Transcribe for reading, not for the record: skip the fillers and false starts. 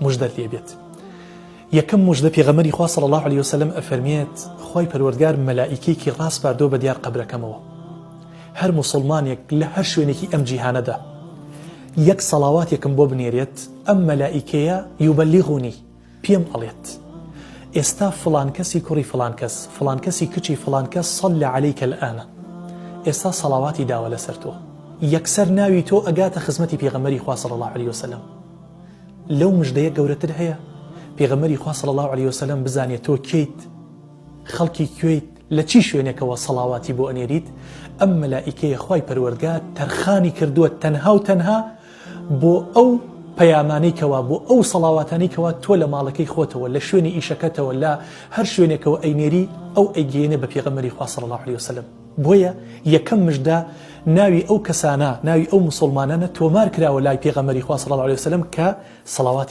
مژدەت لێ بێت. یەکەم مژدە پێغەمبەری خوا صلی اللە علیە وسلم ئەفەرمێت، خوای پەروەردگار مەلائیکەیەکی ڕاسپاردووە بە دیار قەبرەکەمەوە. هەر موسڵمانێک لە هەر شوێنێکی ئەم جیهانەدا یەک سەڵاواتێکم بۆ بنێرێت، ئەم مەلائیکەیە یبلغنی، پێم ئەڵێت ئێستا فڵان کەسی کوڕی فڵان کەس، فڵان کەسی کچی فڵان کەس صلی علیک الآن، ئێستا سەڵاواتی داوە لەسەر تۆ. یەکسەر ناوی تۆ ئەگاتە خزمەتی پێغەمبەری خوا صلی اللە علیە وسلم. لەو مژدەیە گەورەتر هەیە؟ پێغەمبەری خوا صلی اللە علیە وسلم بزانێت تۆ کێیت، خەڵکی کوێیت، لە چی شوێنێکەوە سەڵاواتی بۆ ئەنێریت، ئەم مەلائیکەیە خوای پەروەردگار تەرخانی کردووە تەنها و تەنها بۆ ئەو پەیامانەی کەوا بۆ ئەو سەڵاواتانەی کەوا تۆ لە ماڵەکەی خۆتەوە لە شوێنی ئیشەکەتەوە لە هەر شوێنێکەوە ئەینێری ئەو ئەیگەیەنێ بە پێغەمبەری خوا صلی اللە علیە وسلم. بۆیە یەکەم مژدە ناوی ئەو کەسانە ناوی ئەو موسوڵمانانە تۆمار کراوە لای پێغەمبەری خوا صلی اللە علیە وسلم کە سەڵاواتی.